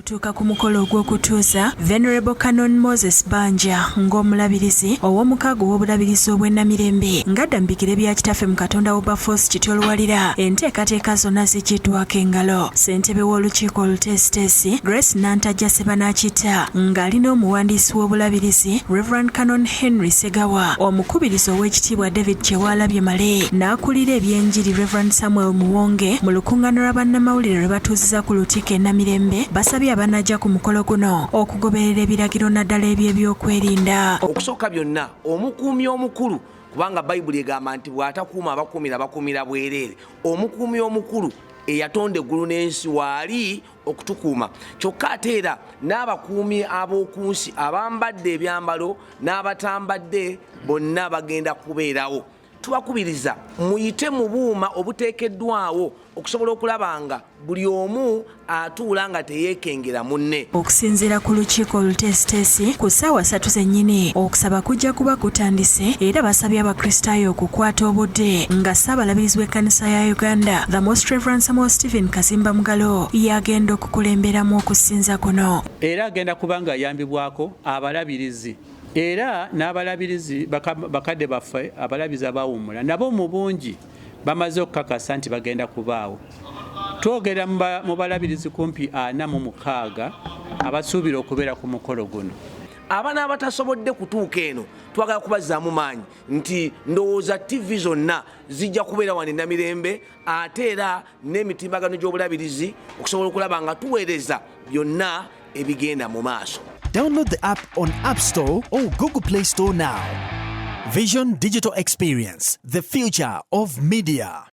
Okutuuka ku mukolo ogw'okutuuza Venerable Canon Moses Banja ng'omulabirizi ow'omukago w'obulabirizi obw'e Namirembe ng'adda mu bigere bya kitaffe mu Katonda Wilberforce Kityo Luwalira, enteekateeka zonna ziggyiddwako engalo. Ssentebe w'olukiiko oluteesiteesi Grace Nantajja Sebanaakitta ng'ali n'omuwandiisi w'obulabirizi Rev. Canon Henry Segawa, omukubiriza ow'ekitiibwa David Kyewalabye Male n'akulira ebyenjiri Rev. Samuel Muwonge mu lukuŋŋaana lwa bannamawulire lwe batuuzizza ku Lutikko e Namirembe basabye abanajja ku mukolo guno okugoberera ebiragiro naddala eby'ebyokwerinda. Okusooka byonna, omukuumi omukulu, kubanga Bayibuli egamba nti bw'atakuuma abakuumira bakuumira bwereere. Omukuumi omukulu eyatonda eggulu n'ensi waali okutukuuma. Kyokka ate era n'abakuumi ab'oku nsi abambadde ebyambalo n'abatambadde bonna bagenda kubeerawo. Tubakubiriza muyite mu buuma obuteekeddwawo okusobola okulaba nga buli omu atuula nga teyeekengera munne. Okusinziira ku lukiiko oluteesiteesi, ku ssaawa ssatu zennyini okusaba kujja kuba kutandise era basabye Abakristaayo okukwata obudde nga Ssaabalabirizi w'ekkanisa ya Uganda, The Most Rev. Samuel Stephen Kazimba Mugalu y'agenda okukulemberamu okusinza kuno. Era agenda kuba ng'ayambibwako abalabirizi era n'abalabirizi bakadde baffe abalabirizi abawummula nabo mu bungi bamaze okukakasa nti bagenda kubaawo. Twogera mu balabirizi kumpi 46 abasuubira okubeera ku mukolo guno. Abana abatasobodde kutuuka eno twagala kubazzaamu maanyi nti ndowooza ttivi zonna zijja kubeera wano e Namirembe ate era n'emitimbagano gy'obulabirizi okusobola okulaba nga tuweereza byonna ebigenda mu maaso. Download the app on App Store or Google Play Store now. Vision Digital Experience, the future of media.